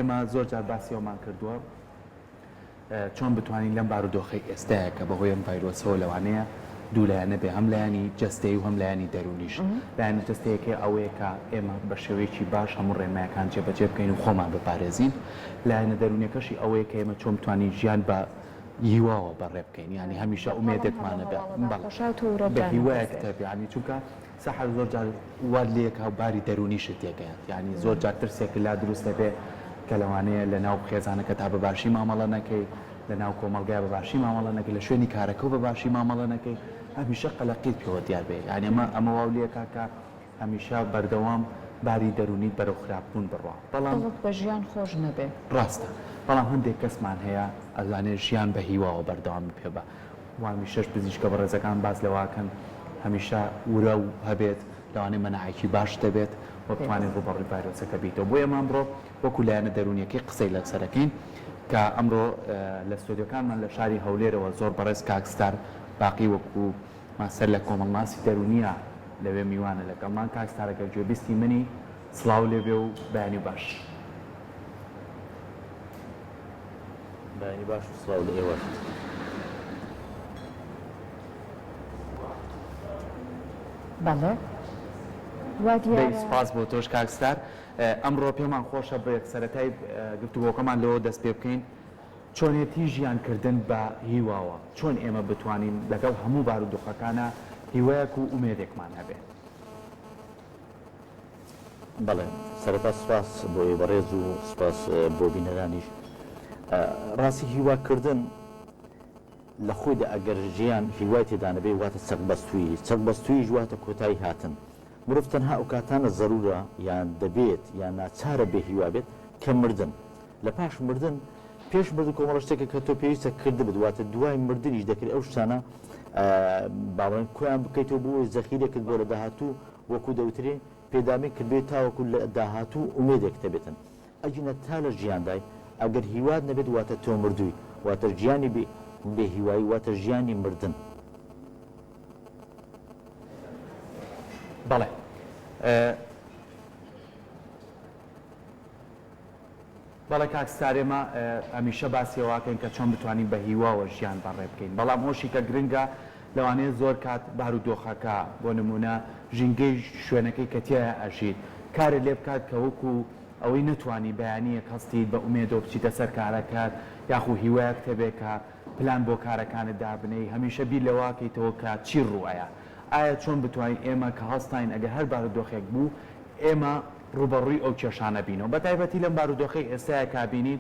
ئێمە زۆر جار باسی ئەومان کردووە چۆن بتوانین لەم بارودۆخەی ئێستایە کە بەهۆی ئەم ڤایرۆسەوە لەوانەیە دوو لایەنە بێ هەم لایەنی جەستەیی و هەم لایەنی دەروونیش. لایەنە جەستەیەکەی ئەوەیە کە ئێمە بە شێوەیەکی باش هەموو ڕێنمایەکان جێبەجێ بکەین و خۆمان بپارێزین. لایەنە دەروونیەکەشی ئەوەیە کە ئێمە چۆن بتوانین ژیان بە هیواوە بەڕێ بکەین یانی هەمیشە ئومێدێکمان هەبێ بەڵێ بە هیوایەک تەبێ یانی چونکە سەحەر زۆر جار وات لێکا و باری دەروونیشت تێکەیات یانی زۆر جار ترسێکت لا دروست دەبێ کە لەوانەیە لە ناو خێزانەکەتا بە باشی مامەڵە نەکەی لە ناو کۆمەڵگای بە باشی مامەڵە نەکەی لە شوێنی کارەکەو بە باشی مامەڵە نەکەی هەمیشە قەلەقیت پێوە دیار بێ یانی ئەمە ئەمە واو لێکا کە هەمیشە بەردەوام باری دەروونیت بەرەو خراپ بوون بڕوا بەڵام دڵت بە ژیان خۆش نەبێ. ڕاستە بەڵام هەندێک کەسمان هەیە ئەزانێ ژیان بە هیواوە بەردەوامی پێ بە و هەمیشەش پزیشکە بەڕێزەکان باس لەوە ئەکەن هەمیشە ورە و هەبێت لەوانەیە مەناعەکی باشت هەبێت و بتوانیت ڕووبەڕووی ڤایرۆسەکە بیتەوە بۆیە ئێمە ئەمڕۆ وەکو لایەنە دەروونیەکەی قسەی لەسەر ئەکەین کە ئەمڕۆ لە ستۆدیۆکانمان لە شاری هەولێرەوە زۆر بەڕێز کاک ستار باقی وەکو ماستەر لە کۆمەڵناسی دەروونیە لەوێ میوانە لەگەڵمان کاک ستار ئەگەر گوێبیستی منی سڵاو لێبێ و بەیانی باش. بەیانی باش و سڵاو لە ئێوەش. بەڵێ وا دەی دیارە. سپاس بۆ تۆش کاک ستار. ئەمڕۆ پێمان خۆشە بە سەرەتای گفتوگۆکەمان لەوە دەست پێ بکەین چۆنێتی ژیان کردن بە هیواوە، چۆن ئێمە بتوانین لەگەڵ هەموو بارودۆخەکانا هیوایەک و ئومێدێکمان هەبێ؟ بەڵێ سەرەتا سوپاس بۆ ئێوەی بەڕێز و سوپاس بۆ بینەرانیش. ڕاستی هیواکردن لە خۆیدا ئەگەر ژیان هیوای تێدا نەبێ واتە چەقبەستوویی، چەقبەستووییش واتە کۆتایی هاتن. مرۆڤ تەنها ئەوکاتانە زەرورە یان دەبێت یان ناچارە بێ هیوا بێت کە مردن. لە پاش مردن، پێش مردن کۆمەڵە شتێکە کە تۆ پێویستە کردبت، واتە دوای مردنیش دەکرێت ئەو شتانە با بڵێین کۆیان بکەیتەوە بۆ ئەوەی زەخیرەکت بۆ لە داهاتوو وەکو دەوترێ پێدامین کردبێت تاوەکو لە داهاتوو ئومێدێکت هەبێتن. ئەگینا تا لە ژیاندای ئەگەر هیوات نەبێت واتە تۆ مردووی، واتە ژیانی بێ هیوایی واتە ژیانی مردن. بەڵێ. بەڵێ کاک ستار ئێمە هەمیشە باسی ئەوە ئەکەین کە چۆن بتوانین بە هیواوە ژیان بەڕێ بکەین بەڵام ئەوشی کە گرنگە لەوانەیە زۆر کات بارودۆخەکە بۆ نمونە ژینگەی شوێنەکەی کە تیایا ئەژیت کارت لێ بکات کە وەکو ئەوەی نەتوانی بەیانیەک هەستیت بە ئومێدەوە بچیتە سەر کارەکەت یاخو هیوایەکت هەبێ کە پلان بۆ کارەکانت دابنێی هەمیشە بیر لەوە ئەکەیتەوە کە چی ڕووئەیا ئایا چۆن بتوانین ئێمە کە هەستاین ئەگەر هەر بارودۆخێک بوو ئێمە ڕووبەڕووی ئەو کێشانە بینەوە بەتایبەتی لەم بارودۆخەی ئێستایا کە بینین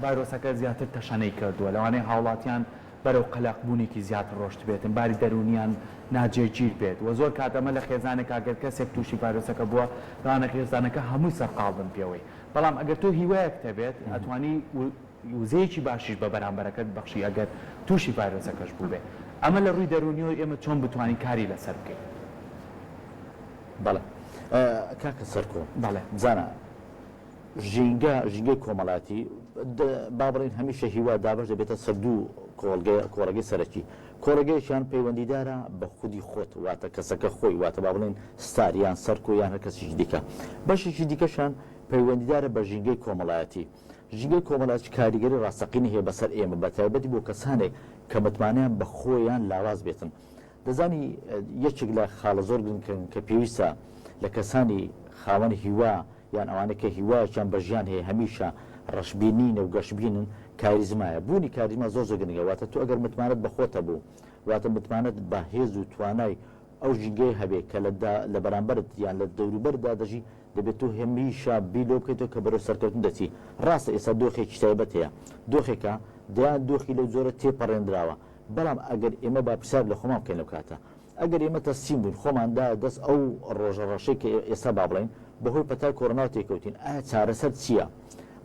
ڤایرۆسەکە زیاتر تەشەنەی کردووە لەوانەیە هاوڵاتیان بەرەو قەلەق بوونێکی زیاتر ڕۆشتبێتن باری دەروونیان ناجێگیر بێت وە زۆر کات ئەمە لە خێزانێکا گەر کەسێک تووشی ڤایرۆسەکە بووە لەوانە خێزانەکە هەمووی سەرقاڵ بن پێوەی بەڵام ئەگەر تۆ هیوایەکت هەبێت ئەتوانی وزەیەکی باشیش بە بەرامبەرەکەت بەخشی ئەگەر تووشی ڤایرۆسەکەش بووبێ ئەمە لە ڕووی دەروونیەوە ئێمە چۆن بتوانین کاری لەسەر بکەین؟ بەڵێ کاکە سەرکۆ. بەڵێ. بزانە ژینگە، ژینگەی کۆمەڵایەتی، با بڵێین هەمیشە هیوا دابەش دەبێتە سەر دوو کۆڵگە، کۆڕەگەی سەرەکی. کۆڕەگەیەکیان پەیوەندیدارە بە خودی خۆت، واتە کەسەکە خۆی، واتە با بڵێین ستار یان سەرکۆ یان هەر کەسێکی دیکە. بەشێکی دیکەشیان پەیوەندیدارە بە ژینگەی کۆمەڵایەتی. ژینگەی کۆمەڵایەتی کاریگەری ڕاستەقینەی هەیە بەسەر ئێمە، بەتایبەتی بۆ کەسانێک کە متمانەیان بە خۆیان لاواز بێتن. دەزانی یەکێک لە خاڵە زۆر گرنگەکان کە پێویستە لە کەسانی خاوەن هیوا یان ئەوانەی کە هیوایەکیان بە ژیان هەیە هەمیشە ڕەشبینینە و گەشبینن کاریزمایە. بوونی کاریزما زۆر زۆر گرنگە واتە تۆ ئەگەر متمانەت بە خۆت هەبوو واتە متمانەت بە هێز و توانای ئەو ژینگەیە هەبێ کە لە لە بەرامبەرت یان لە دەوروبەرتدا دەژی دەبێت تۆ هەمیشە بیر لەوە بکەیتەوە کە بەرەو سەرکەوتن دەچی. ڕاستە ئێستا دۆخێکی تایبەت هەیە دۆخێکە دەیان دۆخی لەو جۆرە تێپەڕێنراوە بەڵام ئەگەر ئێمە با پرسیار لە خۆمان بکەین لەو کاتە ئەگەر ئێمە تەسلیم بووین خۆمان دایە دەست ئەو ڕۆژە ڕەشەی کە ئێستا با بڵێین بەهۆی پەتای کۆرۆناوە تێکەوتین ئایا چارەسەر چییە؟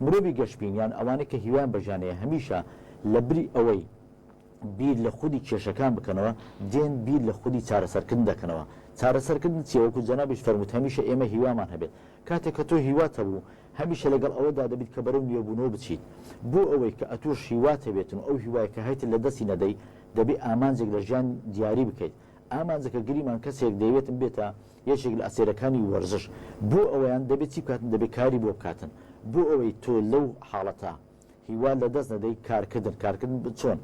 مرۆڤی گەشبین یان ئەوانەی کە هیوایان بە ژیان هەیە هەمیشە لە بری ئەوەی بیر لە خودی کێشەکان بکەنەوە دێن بیر لە خودی چارەسەرکردن دەکەنەوە چارەسەرکردن چییە وەکو جەنابیش فەرمووت هەمیشە ئێمە هیوامان هەبێت کاتێک کە تۆ هیوات هەبوو هەمیشە لەگەڵ ئەوەدا دەبیت کە بەرەو نوێبوونەوە بچیت. بۆ ئەوەی کە ئەتوش هیوات هەبێتن و ئەو هیوایە کە هەیتە لە دەستی نەدەی، دەبێ ئامانجێک لە ژیان دیاری بکەیت. ئامانجەکە گریمان کەسێک دەیەوێتن بێتە یەکێک لە ئەستێرەکانی وەرزش. بۆ ئەوەیان دەبێ چی بکاتن؟ دەبێ کاری بۆ بکاتن. بۆ ئەوەی تۆ لەو حاڵەتە هیوا لە دەست نەدەی کارکردن کارکردن چۆن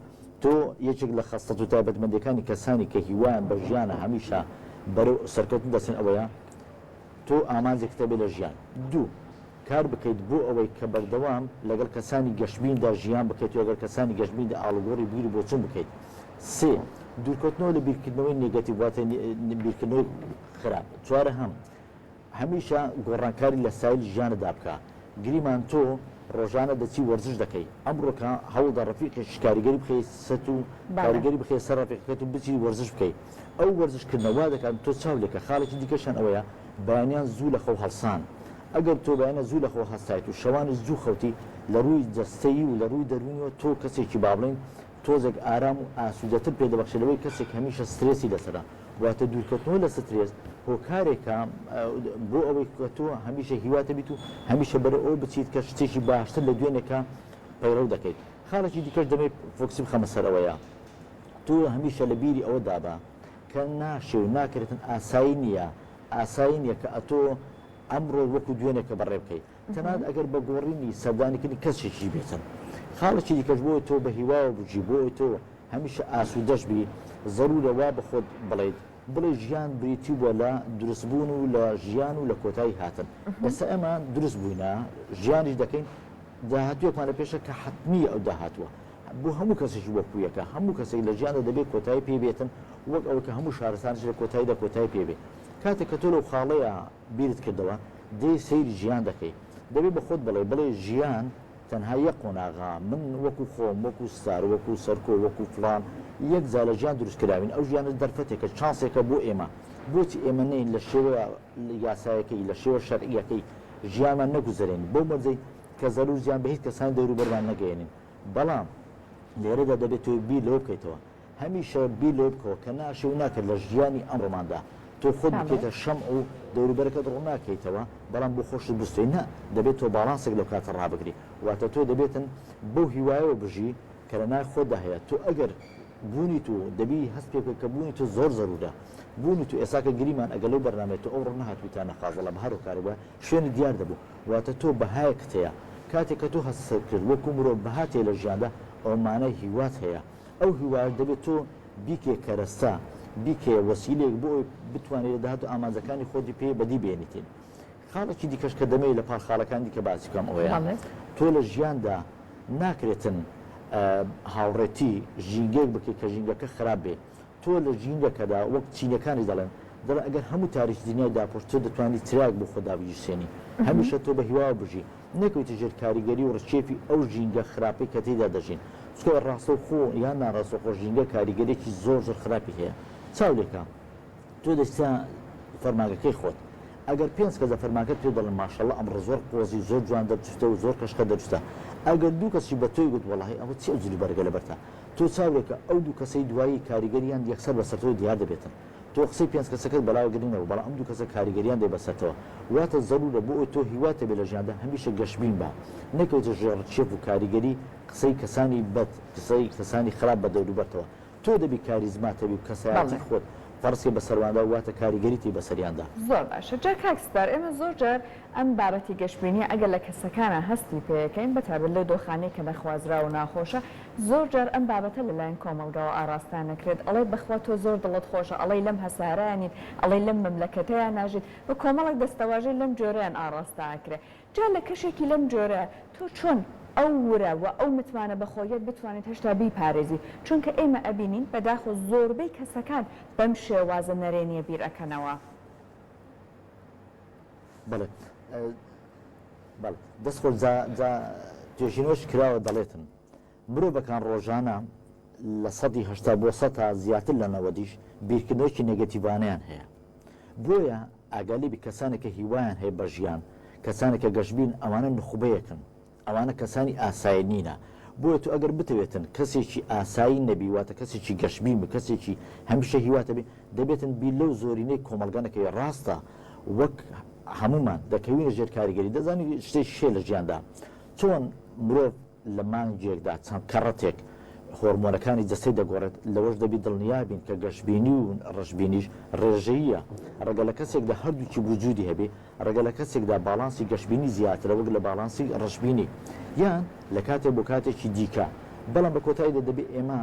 تۆ یەکێک لە خەسڵەت و تایبەتمەندیەکانی کەسانی کە هیوایان بە ژیانە هەمیشە بەرەو سەرکەوتن دەچن ئەوەیە تۆ ئامانجێکت هەبێت لە ژیان دوو کار بکەیت بۆ ئەوەی کە بەردەوام لەگەڵ کەسانی گەشبیندا ژیان بکەیت و لەگەڵ کەسانی گەشبیندا ئاڵوگۆڕی بیر و بۆچوون بکەیت سێ دوورکەوتنەوە لە بیرکردنەوەی negative واتە بیرکردنەوەی خراپ چوارەهەم هەمیشە گۆڕانکاری لە ستایلی ژیانتدا بکە، گریمان تۆ ڕۆژانە دەچی وەرزش دەکەی، ئەمڕۆکە هەوڵدە ڕەفیقێکیش کاریگەری بخەیە سەرت و کاریگەری بخەیە سەر ڕەفیقەکەت و بچی وەرزش بکەی، ئەو وەرزش کردنە وا دەکات تۆ چاو لێکە، خاڵێکی دیکەشیان ئەوەیە بەیانیان زوو لە خەو هەڵسان، ئەگەر تۆ بەیانیان زوو لە خەو هەستایت و شەوانیش زوو خەوتی لە ڕووی جەستەیی و لە ڕووی دەروونیەوە تۆ کەسێکی با بڵێین تۆزێک ئارام و ئاسوودەتر پێ دەبەخشێت لەوەی کەسێک هەمیشە سترێسی لەسەرە. واتە دوورکەوتنەوە لە سترێس هۆکارێکە بۆ ئەوەی کە تۆ هەمیشە هیوات هەبیت و هەمیشە بەرەو ئەوە بچیت کە شتێکی باشتر لە دوێنێکە پەیڕەو دەکەیت. خاڵێکی دیکەش دەمەوێت focus ی بخەمە سەر ئەوەیە تۆ هەمیشە لە بیری ئەوە دابە کە ناشێ و ناکرێتن ئاسایی نییە ئاسایی نییە کە ئەتۆ ئەمڕۆ وەکو دوێنێکە بەڕێ بکەی تەنانەت ئەگەر بە گۆڕینی سەردانیکردنی کەسێکیش بێتن. خاڵێکی دیکەش بۆ ئەوەی تۆ بە هیواوە بژی، بۆ ئەوەی تۆ هەمیشە ئاسوودەش بی، زەروورە وا بە خۆت بڵێیت، بڵێ ژیان بریتی بووە لە دروستبوون و لە ژیان و لە کۆتایی هاتن. ئێستا ئێمە دروست بووینە، ژیانیش دەکەین، داهاتوویەکمان لە پێشە کە حەتمییە ئەو داهاتووە بۆ هەموو کەسێکی وەکوو یەکە، هەموو کەسێک لە ژیاندا دەبێ کۆتایی پێ بێتن، وەک ئەوەی کە هەموو شارستانیش لە کۆتاییدا کۆتایی پێ بێ. کاتێک کە تۆ لەو خاڵەیا بیرت کردەوە دێی سەیری ژیان دەکەی دەبێ بە خۆت بڵێی بڵێ ژیان تەنها یەک قۆناغە من وەکو خۆم وەکو ستار وەکو سەرکۆ وەکو فڵان یەک جار لە ژیان دروست کراوین ئەو ژیانە دەرفەتێکە چانسێکە بۆ ئێمە بۆچی ئێمە نەین لە شێوە یاسایەکەی لە شێوە شەرعیەکەی ژیانمان نەگوزەرێنین بەو مەرجەی کە زەرور زیان بە هیچ کەسانی دەوروبەرمان نەگەیەنین بەڵام لێرەدا دەبێت تۆ بیر لەوە بکەیتەوە هەمیشە بیر لەوە بکەوە کە ناشێ و ناکرێت لە ژیانی ئەمڕۆماندا تۆ خۆت بکەیتە شەمع و دەوروبەرەکەت ڕووناکەیتەوە بەڵام بۆ خۆشت بسوتێی نا دەبێت تۆ باڵانسێک لەو کاتە ڕابگری واتە تۆ دەبێتن بەو هیوایەوە بژی کە لە ناخ خۆتدا هەیە تۆ ئەگەر بوونی تۆ دەبی هەست پێ بکەی کە بوونی تۆ زۆر زەرورە بوونی تۆ ئێستا کە گریمان ئەگەر لەو بەرنامەیە تۆ ئەوڕۆ نەهاتبوویتە نەخازەڵا بە هەر هۆکارێک بوایە شوێنت دیار دەبوو واتە تۆ بەهایەکت هەیە کاتێک کە تۆ هەستت کرد وەکو مرۆڤ بەهات هەیە لە ژیاندا ئەوە مانای هیوات هەیە ئەو هیوایەش دەبێت تۆ بیکەیە کەرەستە، بیکەیە وەسیلەیەک بۆ ئەوەی بتوانیت لە داهاتوو ئامانجەکانی خۆتی پێ بەدی بێنیتین. خاڵێکی دیکەش کە دەمەوێت لە پاڵ خاڵەکانی دیکە باسی بکەم ئەوەیە، تۆ لە ژیاندا ناکرێتن هاوڕێتی ژینگەیەک بکەیت کە ژینگەکە خراپ بێت. تۆ لە ژینگەکەدا وەک چینیەکانیش دەڵێن، دەڵێن ئەگەر هەموو تاریکی دنیای داپۆشت تۆ دەتوانی چرایەک بۆ خۆت دابگیرسێنی. هەمیشە تۆ بە هیواوە بژی. نەکەویتە ژێر کاریگەری و ڕکێفی ئەو ژینگە خراپەی کە تێیدا دەژین. چونکە ڕاستەوخۆ یان ناڕاستەوخۆ ژینگە کاریگەریەکی زۆر زۆر خراپی هەیە. چاو لێکە تۆ دەچیتە فەرمانگەکەی خۆت ئەگەر پێنج کەس لە فەرمانگەکەت پێت دەڵێن ماشاءاللە ئەمڕۆ زۆر قۆزی و زۆر جوان دەرچوویتە و زۆر کەشخە دەرچوویتە ئەگەر دوو کەسیش بە تۆی گوت وەڵاهی ئەوە چی ئەو جلوبەرگە لەبەرتە تۆ چاو لێکە ئەو دوو کەسەی دوایی کاریگەریان یەکسەر بەسەر تۆ دیار دەبێتن. تۆ قسەی پێنج کەسەکەت بەلاوە گرنگ نەبوو بەڵام ئەم دوو کەسە کاریگەریان دێ بەسەرتەوە واتە زەرورە بۆ ئەوەی تۆ هیوات هەبێ لە ژیاندا هەمیشە گەشبین بە نەکەویتە ژێر ڕکێف و کاریگەری قسەی کەسانی بەد قسەی کەسانی خراپ بە دەوروبەرتەوە تۆ دەبی کاریزمات هەبی و کەسایەتی خۆت فەرز کەی بەسەرواندا واتە کاریگەریت هەی بەسەریاندا. زۆر باشە جا کاک ستار ئێمە زۆر جار ئەم بابەتی گەشبینیە ئەگەر لە کەسەکانا هەستی پێکەین بەتایبەت لەو دۆخانەی کە نەخوازراو و ناخۆشە زۆر جار ئەم بابەتە لەلایەن کۆمەڵگاوە ئاڕاستە نەکرێت ئەڵێ بەخوا تۆ زۆر دڵت خۆشە ئەڵێی لەم هەسارەیا نیت ئەڵێی لەم مەملەکەتەیا ناژیت و کۆمەڵێک دەستەواژەی لەم جۆرەیان ئاڕاستە ئەکرێ جا لە کەشێکی لەم جۆرە تۆ چۆن ئەو ورە و ئەو متمانە بەخۆیەت بتوانیت هێشتا بیپارێزی چونکە ئێمە ئەبینین بەداخەوە زۆربەی کەسەکان بەم شێوازە نەرێنیە بیر ئەکەنەوە. بەڵێ بەڵێ دەست خۆش جا جا توێژینەوەش کراوە دەڵێتن مرۆڤەکان ڕۆژانە لە سەدی هەشتا بۆ سەتا زیاتر لە نەوەدیش بیرکردنەوەکی نێگەتیڤانەیان هەیە بۆیە ئاگالی بی کەسانێک کە هیوایان هەیە بە ژیان کەسانێک کە گەشبین ئەوانە نوخبەیەکن ئەوانە کەسانی ئاسایی نینە بۆیە تۆ ئەگەر بتەوێتن کەسێکی ئاسایی نەبی واتە کەسێکی گەشبین بی کەسێکی هەمیشە هیوات هەبی دەبێتن بیر لەو زۆرینەی کۆمەڵگا نەکەوی ڕاستە وەک هەموومان دەکەوینە ژێر کاریگەری دەزانی شتێکیش هەیە لە ژیاندا چۆن مرۆڤ لە مانگێکدا چەند کەڕەتێک. هۆرمۆنەکانی جەستەی دەگۆڕێت، لەوەش دەبی دڵنیا بین کە گەشبینی و ڕەشبینیش ڕێژەییە، ڕەگە لە کەسێکدا هەردووکی وجودی هەبێ، ڕەگە لە کەسێکدا باڵانسی گەشبینی زیاترە وەک لە باڵانسی ڕەشبینی یان لە کاتێک بۆ کاتێکی دیکە، بەڵام لە کۆتاییدا دەبێ ئێمە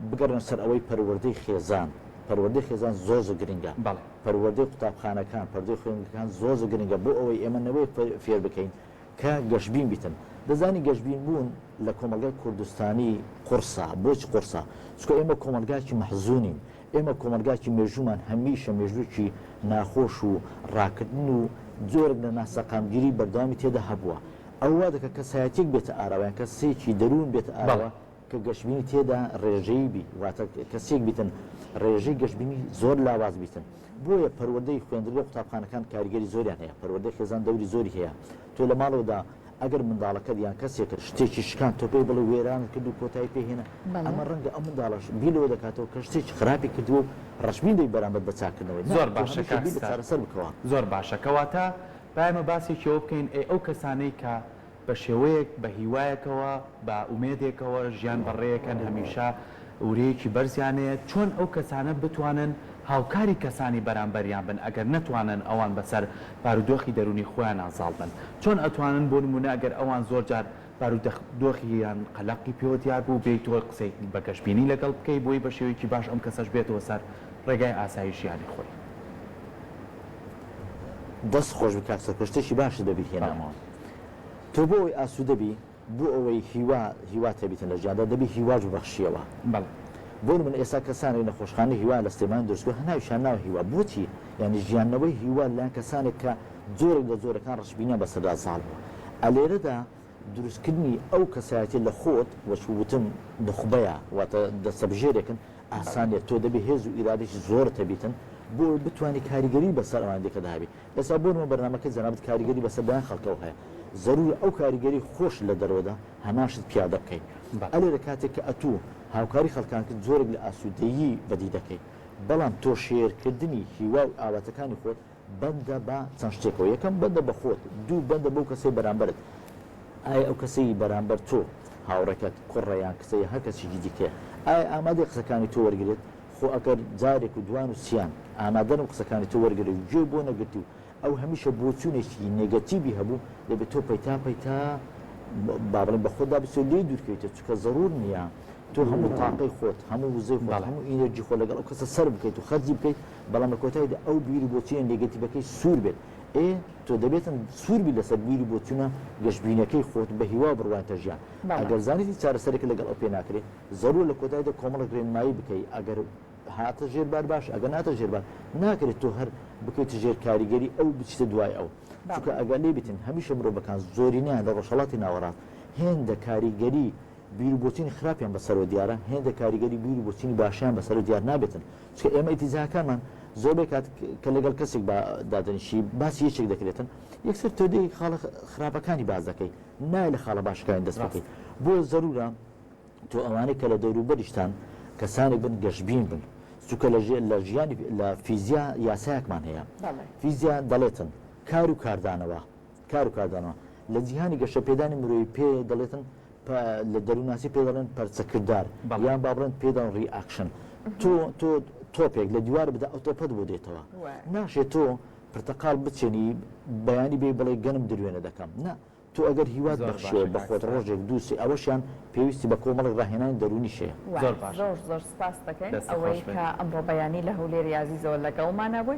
بگەڕێن سەر ئەوەی پەروەردەی خێزان، پەروەردەی خێزان زۆر زۆر گرنگە، بەڵێ. پەروەردەی قوتابخانەکان، پەروەردەی خوێندنگەکان زۆر زۆر گرنگە بۆ ئەوەی ئێمە نەوەیەک فێر بکەین کە گەشبین بیتن. دەزانی گەشبین بوون لە کۆمەڵگای کوردستانی قوڕسە، بۆچ قوڕسە؟ چونکە ئێمە کۆمەڵگایەکی مەحزونین، ئێمە کۆمەڵگایەکی مێژوومان هەمیشە مێژووێکی ناخۆش و ڕاکردن و جۆرێک لە ناسەقامگیری بەردەوامی تێدا هەبووە. ئەوە وا دەکات کەسایەتیەک بێتە ئاراوە یان کەسێکی دەروون بێتە ئاراوە بەڵێ. کە گەشبینی تێدا ڕێژەیی بی، واتە کەسێک بیتن ڕێژەی گەشبینی زۆر لاواز بیتن. بۆیە پەروەردەی خوێندنگە و قوتابخانەکان کاریگەری زۆریان هەیە، پەروەردەی خێزان دەوری زۆری هەیە. تۆ لە ماڵەوەدا ئەگەر منداڵەکەت یان کەسێکت شتێکی شکاند تۆ پێی بڵێ وێرانت کرد و کۆتایی پێ هێنا، بەڵێ. ئەمە ڕەنگە ئەو منداڵەش بیر لەوە دەکاتەوە کە شتێکی خراپی کردووە و ڕەشبین دەبی بەرامبەر بە چاککردنەوەی. نا، زۆر تۆ باشە هەمیشە کاک بیر لە ستار. چارەسەر بکەوە. زۆر باشە کەواتە با ئێمە باسێکی ئەوە بکەین ئەی ئەو کەسانەی کە بە شێوەیەک، بە هیوایەکەوە، بە ئومێدێکەوە ژیان بەڕێیەکەن، هەمیشە ورەیەکی بەرزیان هەیە، چۆن ئەو کەسانە بتوانن هاوکاری کەسانی بەرامبەریان بن ئەگەر نەتوانن ئەوان بەسەر بارودۆخی دەروونی خۆیانا زاڵ بن؟ چۆن ئەتوانن بۆ نموونە ئەگەر ئەوان زۆر جار بارودۆخیان قەلەقی پێوە دیار بوو بێی تۆ قسەی بە گەشبینی لەگەڵ بکەی بۆی بە شێوەیەکی باش ئەم کەسەش بێتەوە سەر ڕێگای ئاسایی ژیانی خۆی؟ دەست خۆش بی کاک سەرکۆ شتێکی باشت بەبیر هێنامەوە تۆ بۆ ئەوەی ئاسوودە بی بۆ ئەوەی هیوا هیوات هەبیتن لە ژیاندا دەبی هیواش ببەخشیەوە بەڵێ. بۆ نمونە ئێستا کەسانێک نەخۆشخانەی هیوایان لە سلێمانی دروست کردوە ناویشیان ناوە هیوا بۆچی یانی ژیاندنەوەی هیوا لەلایەن کەسانێک کە جۆرێک لە جۆرەکان ڕەشبینیان بەسەردا زاڵ بووە ئەلێرەدا دروستکردنی ئەو کەسایەتیە لە خۆت وەک وتم نوخبەیە واتە دەستەبژێرێکن ئاسان نیە تۆ دەبێ هێز و ئیرادەیەکی زۆرت هەبیتن بۆ ئەوەی بتوانی کاریگەری بەسەر ئەوانی دیکەدا هەبی ئێستا بۆ نمونە بەرنامەکەی جەنابت کاریگەری بەسەر دەیان خەڵکەوە هەیە زەرورە ئەو کاریگەری خۆش لە دەرەوەدا هەمان شت پیادە بکەی بەڵێ. ئەلێرە کاتێک کە ئەتوو هاوکاری خەڵکان کرد جۆرێک لە ئاسوودەیی بەدی دەکەی بەڵام تۆ شێرکردنی هیوا و ئاواتەکانی خۆت بەندە بە چەند شتێکەوە، یەکەم بەندە بە خۆت، دوو بەندە بەو کەسەی بەرامبەرت، ئایا ئەو کەسەی بەرامبەر تۆ، هاوڕێکەت، کوڕە یان کچە یان هەر کەسێکی دیکەیە، ئایا ئامادەیە قسەکانی تۆ وەرگرێت؟ خۆ ئەگەر جارێک و دوان و سیان ئامادە نەبوو قسەکانی تۆ وەرگرێت و گوێی بۆ نەگرتی و ئەو هەمیشە بۆچوونێکی نێگەتیڤی هەبوو، دەبێت تۆ پەیتا پەیتا با بڵێین بە خۆتدا بچیت و لێی دوورکەویتەوە، چونکە زەروور نییە تۆ هەموو تاقەی خۆت، هەموو وزەی خۆت، بەڵێ. هەموو ئینێرجی خۆت لەگەڵ ئەو کەسە سەرف بکەیت و خەرجی بکەیت، بەڵام لە کۆتاییدا ئەو بیر و بۆچوونە نێگەتیڤەکەی سوور بێت. ئێ تۆ دەبێتن سوور بی لەسەر بیر و بۆچوونە گەشبینەکەی خۆت بە هیوا بڕوانیتە ژیان. بەڵێ. ئەگەر زانیتی چارەسەرێکت لەگەڵ ئەو پێ ناکرێ، زەروورە لە کۆتاییدا کۆمەڵێک ڕێنمایی بکەی، ئەگەر هاتە ژێر بار باشە، ئەگەر نەهاتە ژێر بار ناکرێت تۆ هەر بکەویتە ژێر کاریگەری ئەو و بچیتە دوای ئەو. چونکە بەڵێ. ئەگەر لێی بیتن هەمیشە مرۆڤەکان زۆرینەیان لە ڕۆژهەڵاتی ناوەڕاست هێندە کاریگەری بیروبۆچوونی خراپیان بەسەرەوە دیارە، هێندە کاریگەری بیروبۆچوونی باشیان بەسەرەوە دیار نابێتن. چونکە ئێمە ئیتیجاهەکانمان زۆربەی کات کە لەگەڵ کەسێک با دادەنیشی باسی یەکێک دەکرێتن یەکسەر تۆ دێی خاڵە خراپەکانی باس دەکەی نایە لە خاڵە باشەکانی دەست ڕاست. بکەی بۆیە زەرورە تۆ ئەوانەی کە لە دەوروبەریشتان کەسانێک بن گەشبین بن چونکە لە ژێ- لە ژیانی لە فیزیا یاسایەکمان هەیە بەڵێ. فیزیا دەڵێتن کار و کاردانەوە کار و کاردانەوە لە جیهانی گەشەپێدانی مرۆیی پێ دەڵێتن لە دەروونناسی پێ دەڵێن پەرچەکردار یان با بڵێن پێ دەڵێن reaction تۆ تۆ تۆپێک لە دیوار بدە ئەو تۆپەت بۆ دێتەوە ناشێت تۆ پرتەقاڵ بچێنی بەیانی بێ بڵێ گەنم دروێنە دەکەم نا تۆ ئەگەر هیوات بەخشیەوە بە خۆت ڕۆژێک دووسێ ئەوەشیان پێویستی بە کۆمەڵێک ڕاهێنانی دەروونیش هەیە. زۆر زۆر سپاست دەکەین ئەوەی کە ئەمڕۆ بەیانی لە هەولێری ئازیزەوە لەگەڵمانا بووی.